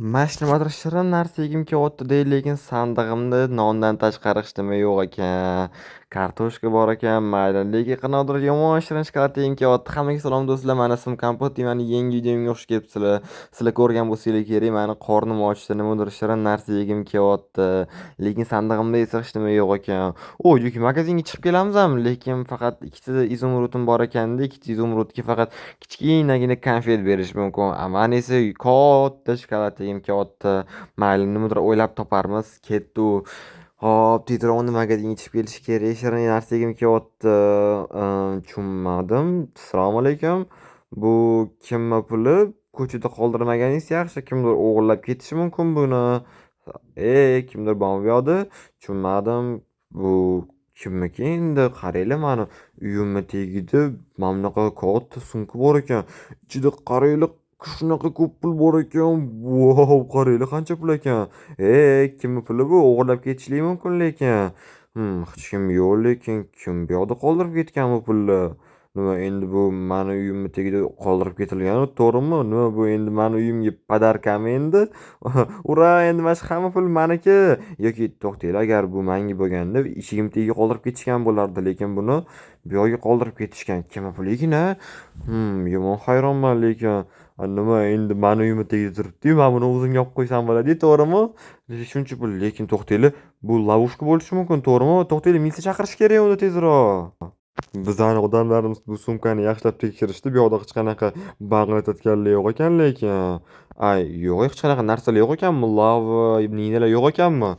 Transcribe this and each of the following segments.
Mana nimadir shirin narsa yegim kelyapti-da, lekin sandig'imda nondan tashqari hech nima yo'q ekan. Kartoshka bor ekan, mayli, lekin qanaqadir yomon shirin shokolad yegim kelyapti. Hammaga salom do'stlar, mani ismim Kompot, mani yangi videomga xush kelibsizlar. Sizlar ko'rgan bo'lsanglar kerak, mani qornim ochdi, nimadir shirin narsa yegim kelyapti. Lekin sandig'imda esa hech nima yo'q ekan. O, yoki magazinga chiqib kelamizmi? Lekin faqat ikkita izumrudim bor ekanda, ikkita izumrudga faqat kichkinagina konfet berish mumkin. A mani esa katta shokolad yegim kelyapti. Mayli, nimadir o'ylab toparmiz. Ketdi u. Hop, tezroq uni magazinga chiqib kelish kerak. Shirin narsa yegim kelyapti. Tushunmadim. Assalomu alaykum. Bu kimni puli? Ko'chada qoldirmaganingiz yaxshi. Kimdir o'g'irlab ketishi mumkin buni. Ey, kimdir bormi bu yoqda? Tushunmadim. Bu kimniki endi? Qaranglar, mani uyimni tagida mana bunaqa katta sumka bor ekan. Ichida qaranglar, shunaqa ko'p pul bor ekan. Vau, qaranglar qancha pul ekan. Ey, kimni puli bu? O'g'irlab ketishligi mumkin lekin. Hech kim yo'q lekin kim bu yoqda qoldirib ketgan bu pulni? Nima endi bu mani uyimni tagida qoldirib ketilgani, to'g'rimi? Nima bu endi mani uyimga подарка mi endi? Ura, endi mana shu hamma pul maniki. Yoki to'xtanglar, agar bu menga bo'lganda eshigim tagiga qoldirib ketishgan bo'lardi, lekin buni bu yoqqa qoldirib ketishgan. Kimni puligina? Yomon hayronman lekin. Nima endi mani uyimni tagida turibdi-yu, men buni o'zimga olib qo'ysam bo'ladi-yu, to'g'rimi? Shuncha pul, lekin to'xtanglar, bu ловушка bo'lishi mumkin, to'g'rimi? To'xtanglar, militsiya chaqirish kerak uni tezroq. Bizani odamlarimiz bu sumkani yaxshilab tekshirishdi. Bu yoqda hech qanaqa banglatayotganlar yo'q ekan lekin. Ay, yo'q, hech qanaqa narsalar yo'q ekanmi? Lava, minalar yo'q ekanmi?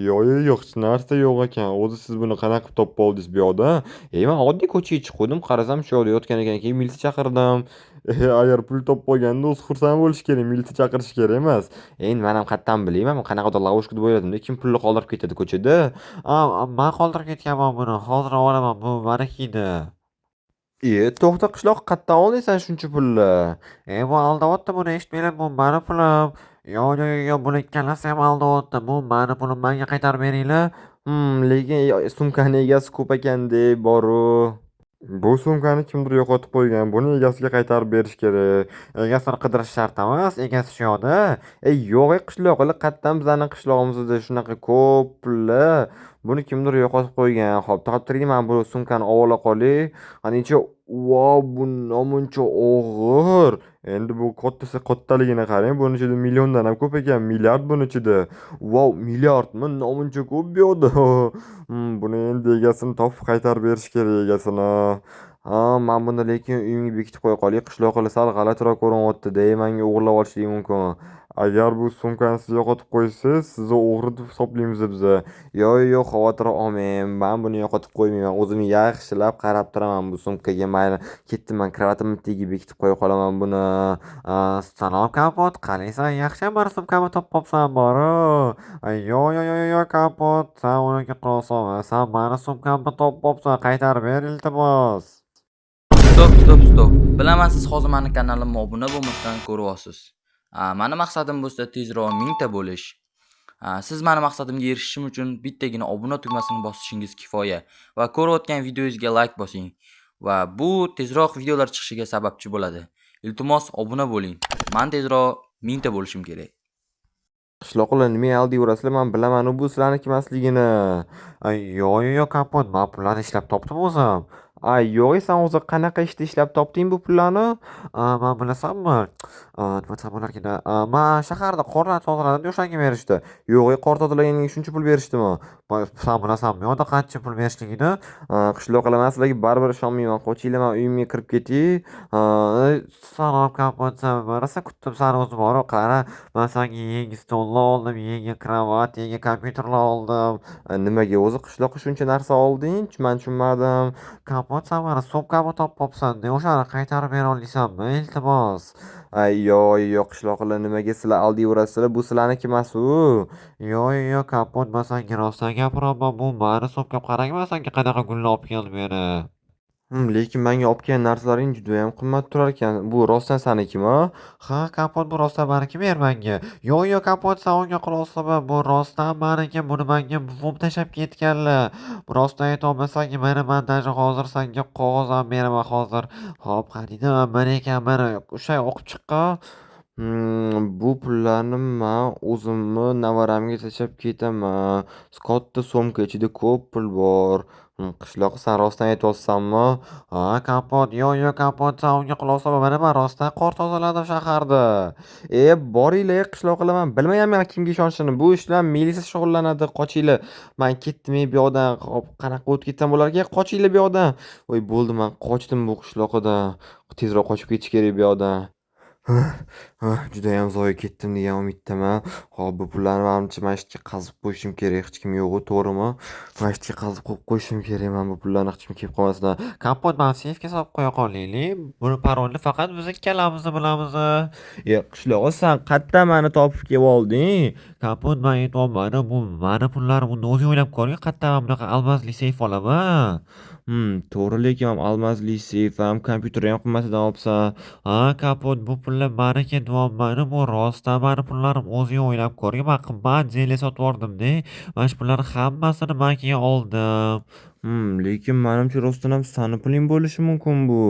Yo'q, yo'q, hech narsa yo'q ekan. O'zi siz buni qanaqa qilib topib oldingiz bu yoqda? E, men oddiy ko'chaga chiquvdim, qarasam shu yoqda yotgan ekan, keyin militsiya chaqirdim. E, agar pul topib olganda o'zi xursand bo'lish kerak, militsiya chaqirish kerak emas. Endi men ham qayerdan bilayman, qanaqadir ловушка deb o'yladim-da, kim pulni qoldirib ketadi ko'chada? A, man qoldirib ketganman buni. Hozir olaman, bu maniki edi. E, to'xta qishloq, qayerdan olding sen shuncha pulni? E, bu aldayapti buni eshitmanglar, bu mani pulim. Yo'q, yo'q, yo'q, buni ikkalasi ham aldayapti. Bu mani pulim, menga qaytarib beringlar. Lekin sumkani egasi ko'p ekanda boru. Bu sumkani kimdir yo'qotib qo'ygan. Buni egasiga qaytarib berish kerak. Egasini qidirish shart emas, egasi shu yoqda. Ey, yo'q, ey, qishloq, qayerdan bizani qishlog'imizda shunaqa ko'p pullar? Buni kimdir yo'qotib qo'ygan. Xo'p, topib turing, mana bu sumkani ola qolay. Qaniychi, vau, bu namuncha og'ir. Endi bu kattasi kattaligini qarang, buni ichida milliondan ham ko'p ekan, milliard buni ichida. Vau, milliardmi? Namuncha ko'p bu yoqda. Buni endi egasini topib qaytarib berish kerak egasini. Ha, men buni lekin uyimga bekitib qo'ya qolay. Qishloqlar sal g'alatiroq ko'rinyapti-da, menga o'g'irlab olishligi mumkin. Agar bu sumkani siz yo'qotib qo'ysangiz, sizni o'g'ri deb hisoblaymiz biza. Yo'q, yo'q, xavotir olmang. Men buni yo'qotib qo'ymayman. O'zim yaxshilab qarab turaman bu sumkaga. Mayli, ketdim, men krovatimni tagiga bekitib qo'ya qolaman buni. Salom Kompot, qalaysan? Yaxshi, mani sumkamni topib olibsan boru. Yo'q, yo'q, yo'q, yo'q, Kompot, san unga quloq solma. San mani sumkamni topib olibsan, qaytarib ber iltimos. Стоп, стоп, стоп. Bilaman, siz hozir mani kanalimga obuna bo'lmasdan ko'ryapsiz. Mani maqsadim bo'lsa tezroq 1000 ta bo'lish. Siz mani maqsadimga erishishim uchun bittagina obuna tugmasini bosishingiz kifoya va ko'rayotgan videongizga like bosing va bu tezroq videolar chiqishiga sababchi bo'ladi. Iltimos, obuna bo'ling. Man tezroq 1000 ta bo'lishim kerak. Qishloqlar, nimaga aldayverasizlar? Men bilaman u bu sizlarniki emasligini. Ay, yo'q, yo'q, yo'q, Kompot, man pullarni ishlab topdim o'zim. Ay, yo'q, sen o'zi qanaqa ishda ishlab topding bu pullarni? Man bilasanmi? Nima desam bo'larkan? Man shaharda qorlar tozaladim, o'shanga berishdi. Yo'q, qor tozalaganingga shuncha pul berishdimi? San bilasanmi, u yoqda qancha pul berishligini? Qishloqlar, men sizlarga baribir ishonmayman. Qochinglar, men uyimga kirib ketay. Salom Kompot, san rosa kutdim sani o'zim borib, qara, man senga yangi stollar oldim, yangi krovat, yangi kompyuterlar oldim. Nimaga o'zi qishloqqa shuncha narsa olding? Man tushunmadim. Kompot, san mani sumkamni topib olibsan, o'shani qaytarib bera olasanmi, iltimos? Ay, yo'q, yo'q, qishloqlar, nimaga sizlar aldayverasizlar? Bu sizlarniki emas u. Yo'q, yo'q, Kompot, man senga rostdan gapiryapman, bu mani sumkam. Qarang, man senga qanaqa gullar olib keldim yana. Lekin menga olib kelgan narsalaring judayam qimmat turar ekan. Bu rostdan sanikimi? Ha, Kompot, bu rostdan maniki, ber menga. Yo'q, yo'q, Kompot, san unga quloq solma, bu rostdan maniki, buni menga buvim tashlab ketganlar. Rostdan aytyapman senga, mana man даже hozir senga qog'oz ham beraman hozir. Hop, qaniydi, mana ekan, mana, o'sha o'qib chiqqan. Bu pullarni man o'zimni navaramga tashlab ketaman. Katta sumka ichida ko'p pul bor. Qishloq, san rostdan aytyapsanmi? Ha, Kompot, yo'q, yo'q, Kompot, san unga quloq solma. Mana man rostdan qor tozaladim shaharda. E, boringlar, qishloqlar, man bilmayapman kimga ishonishini. Bu ishlar militsiya shug'ullanadi. Qochinglar. Man ketdim bu yoqdan. Hop, qanaqa o'tib ketsam bo'larkan? Qochinglar bu yoqdan. Voy, bo'ldi, man qochdim bu qishloqdan. Tezroq qochib ketish kerak bu yoqdan. Judayam zoye ketdim degan umiddaman. Hop, bu pullarni manimcha mana shu yerga qazib qo'yishim kerak. Hech kim yo'q-u, to'g'rimi? Mana shu yerga qazib qo'yib qo'yishim kerak man bu pullarni hech kim kelib qolmasidan. Kompot, man seyfga solib qo'ya qolaylik. Buni parolni faqat biz ikkalamiz bilamiz. E, qishlog'i, san qayerdan mani topib kelib olding? Kompot, man aytyapman, bu mani pullarim. Unda o'zing o'ylab ko'ring, qayerdan man bunaqa almazli seyf olaman? To'g'ri, lekin ham almazli seyf ham, kompyuterni ham qimmatidan olibsan. Ha, Kompot, bu pullar maniki deyapman. Bu rostdan mani pullarim. O'zing o'ylab ko'ring. Man qimmat зелье sotib yubordim-da. Mana shu pullarni hammasini man keyin oldim. Lekin manimcha rostdan ham sani puling bo'lishi mumkin bu.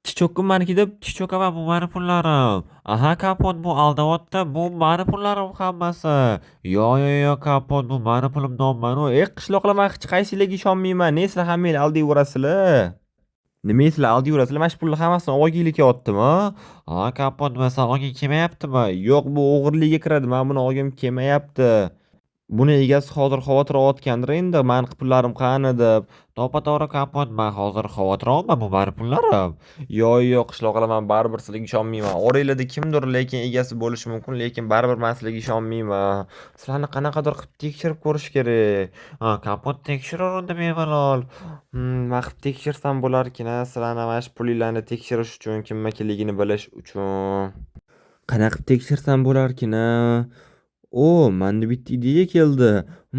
Tichokka maniki deb tichokaman, bu mani pullarim. Aha, Kompot, bu aldayapti. Bu mani pullarim hammasi. Yo'q, yo'q, yo'q, Kompot, bu mani pulim deyapman. E, qishloqlar, man hech qaysinglarga ishonmayman. Ne sizlar hammanglar aldayverasizlar? Nima sizlar aldayverasizlar? Mana shu pulni hammasini olginglar kelyaptimi? Ha, Kompot, nima san olging kelmayaptimi? Yo'q, bu o'g'irlikka kiradi. Man buni olgim kelmayapti. Buni egasi hozir xavotir olayotgandir endi, mani pullarim qani deb. To'ppa-to'g'ri, Kompot, man hozir xavotir olma, bu mani pullarim. Yo'q, yo'q, qishloqlar, man baribir sizlarga ishonmayman. Oranglarda kimdir lekin egasi bo'lishi mumkin, lekin baribir man sizlarga ishonmayman. Sizlarni qanaqadir qilib tekshirib ko'rish kerak. Ha, Kompot, tekshiraver unda bemalol. Man qilib tekshirsam bo'larkan-a, sizlarni mana shu pulinglarni tekshirish uchun, kimnikiligini bilish uchun. Qanaqa qilib tekshirsam bo'larkan-a? O, menda bitta ideya keldi.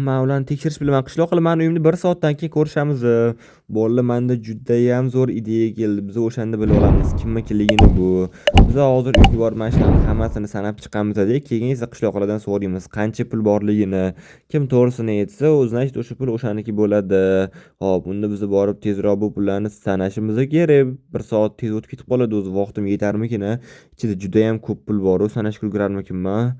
Man ularni tekshirish bilaman. Qishloqlar, mani uyimda 1 soatdan keyin ko'rishamiz. Bo'ldi, menda judayam zo'r ideya keldi. Biz o'shanda bilib olamiz kimnikiligini bu. Biz hozir uyga borib mana shularni hammasini sanab chiqamiz-da, keyin esa qishloqlardan so'raymiz qancha pul borligini. Kim to'g'risini aytsa, u значит o'sha pul o'shaniki bo'ladi. Hop, unda biz borib tezroq bu pullarni sanashimiz kerak. 1 soat tez o'tib ketib qoladi o'zi, vaqtim yetarmikin-a? Ichida judayam ko'p pul bor-u, sanashga ulgurarmikinman?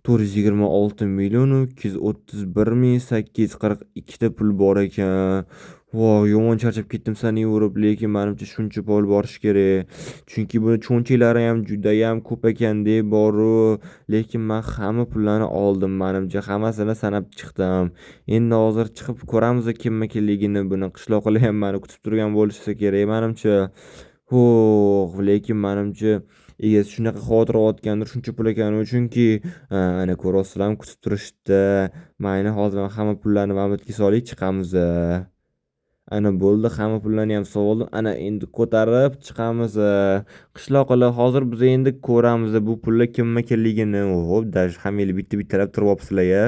426 million 231 ming 842 ta pul bor ekan. Voy, yomon charchab ketdim sanayverib, lekin manimcha shuncha pul borishi kerak. Chunki buni cho'ntaklari ham judayam ko'p ekanda boru. Lekin man hamma pullarni oldim, manimcha hammasini sanab chiqdim. Endi hozir chiqib ko'ramiz kimnikiligini buni. Qishloqlar ham mani kutib turgan bo'lishsa kerak manimcha. Xo'p, lekin manimcha egasi shunaqa xavotir olayotgandir shuncha pul ekani chunki ana ko'ryapsizlarmi, kutib turishibdi. Mayli, hozir hamma pullarni mana bu yerga solib chiqamiz. Ana bo'ldi, hamma pullarni ham solib oldim. Ana endi ko'tarib chiqamiz. Qishloqlar, hozir biz endi ko'ramiz bu pullar kimnikiligini. Xo'p, даже hammanglar bitta-bittalab turib olibsizlar-ya.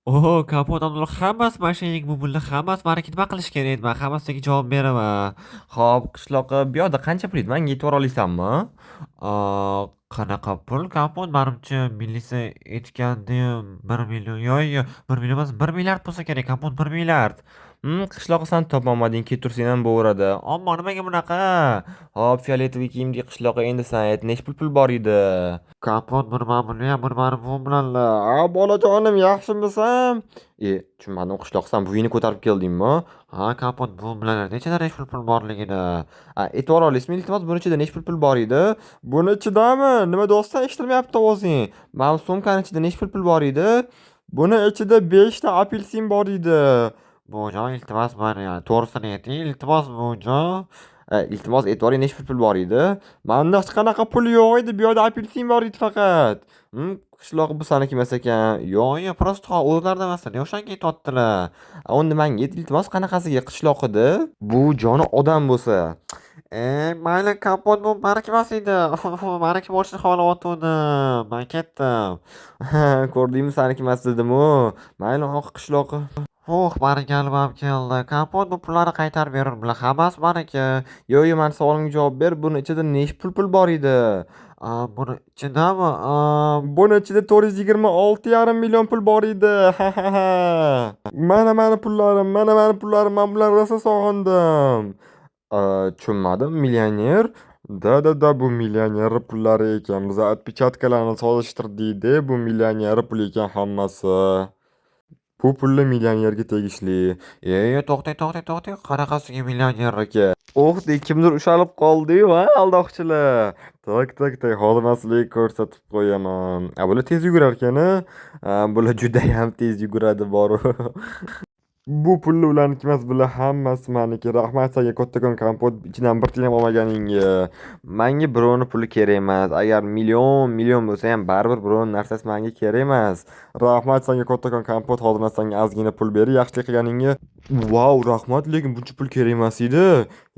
Oho, Kompot, ular hammasi mashinaning bu pullar hammasi maniki, nima qilish kerak endi? Man hammasiga javob beraman. Xo'p, qishloqqa bu yoqda qancha pul edi? Manga aytib yubora olasanmi? Qanaqa pul, Kompot? Manimcha militsiya aytgandayam 1 million, yo'q, yo'q, 1 million emas, 1 milliard bo'lsa kerak, Kompot, 1 milliard. Qishloqqa san topolmading, ketursang ham bo'laveradi. Ammo nimaga bunaqa? Hop, фиолетовый kiyimdagi qishloqqa endi san ayt, nechi pul bor edi? Kompot, buni man bilmayman, buni mani buvim biladilar. A, bolajonim, yaxshimisan? E, tushunmadim, qishloq, san buvingni ko'tarib keldingmi? Ha, Kompot, buvim biladi nechada nechi pul borligini. A, aytib yubora olasizmi, iltimos, buni ichida nechi pul bor edi? Buni ichidami? Nima do'stdan eshitilmayapti ovozing. Mana bu sumkani ichida nechi pul bor edi? Buni ichida 5 ta apelsin bor edi. Buvijon, iltimos, mani to'g'risini ayting, iltimos, buvijon. Iltimos, aytib yuboring, nechi pul bor edi? Manda hech qanaqa pul yo'q edi, bu yoqda apelsin bor edi faqat. Qishloq, bu saniki emas ekan. Yo'q, yo'q, просто o'zlaridan emas, o'shanga aytyaptilar. A, unda manga ayt, iltimos, qanaqasiga qishloq edi? Bu joni odam bo'lsa. E, mayli, Kompot, bu maniki emas edi. Maniki bo'lishini xohlayotgandim. Man ketdim. Ko'rdingmi, saniki emas dedim-u. Mayli, oq qishloqi. Oh, mani galbam keldi. Kompot, bu pullarni qaytarib ber, bular hammasi maniki. Yo'q, yo'q, mani savolimga javob ber. Buni ichida nechi pul bor edi? A, buni ichidami? A, buni ichida 426,5 million pul bor edi. Ha ha ha. Mana mani pullarim, mana mani pullarim, men bularni rosa sog'indim. Tushunmadim, millioner. Да-да-да, bu millioner pullari ekan. Biz отпечатка larni solishtirdik-da, bu millioner puli ekan hammasi. Bu pullar millionerga tegishli. E, to'xtang, to'xtang, to'xtang. Qanaqasiga millioner aka? Oh, de kimdir ushalib qoldi-yu, a, aldoqchilar. Так, так, так, hozir man sizlarga ko'rsatib qo'yaman. A, bular tez yugurar ekan, a? A, bular judayam tez yuguradi boru. Bu pullar ularniki emas, bular hammasi maniki. Rahmat senga kattakon, kompot, ichidan bir tiyin ham olmaganingga. Manga birovni puli kerak emas. Agar million million bo'lsa ham baribir birovni narsasi menga kerak emas. Rahmat senga kattakon, kompot, hozir man senga ozgina pul berib yaxshilik qilganingga. Vau, rahmat, lekin buncha pul kerak emas edi.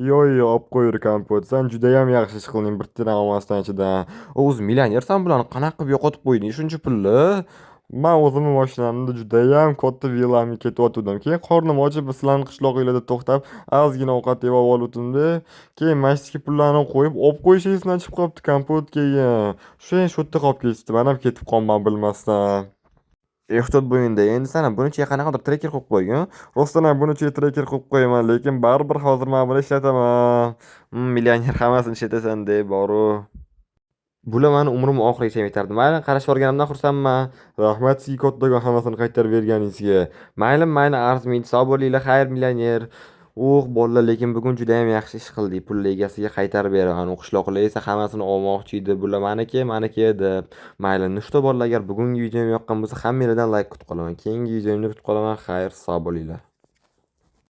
Yo, yo, olib qo'yur, kompot. Sen judayam yaxshi ish qilding bir tiyin ham olmasdan ichidan. O'zi millionersan, bularni qanaqa qilib yo'qotib qo'yding shuncha pulni? Man o'zimni moshinamda judayam katta villamga ketyotgandim. Keyin qornim ochib, sizlarni qishlog'inglarda to'xtab, ozgina ovqat yeb oluvdim-da. Keyin mana shu pullarni qo'yib, olib qo'yish esimdan chiqib qolibdi, kompot keyin. Shu shu yerda qolib ketishdi. Man ham ketib qolman bilmasdan. Ehtiyot bo'ling-da. Endi san ham buni ichiga qanaqadir tracker qo'yib qo'ygin. Rostdan ham buni ichiga tracker qo'yib qo'yaman, lekin baribir hozir man buni ishlataman. Millioner hammasini ishlatasan-da, boru. Bular mani umrim oxirigacha yetardi. Mayli, qarashib yuborganimdan xursandman. Rahmat sizga kattakon hammasini qaytarib berganingizga. Mayli, mayli, arzimaydi. Sog' bo'linglar, xayr, millioner. Uh, bolalar, lekin bugun judayam yaxshi ish qildik. Pulni egasiga qaytarib beraman. U qishloqlar esa hammasini olmoqchi edi. Bular maniki, maniki deb. Mayli, ну что, bolalar, agar bugungi videom yoqqan bo'lsa, hammanglardan layk kutib qolaman. Keyingi videomda kutib qolaman. Xayr, sog' bo'linglar.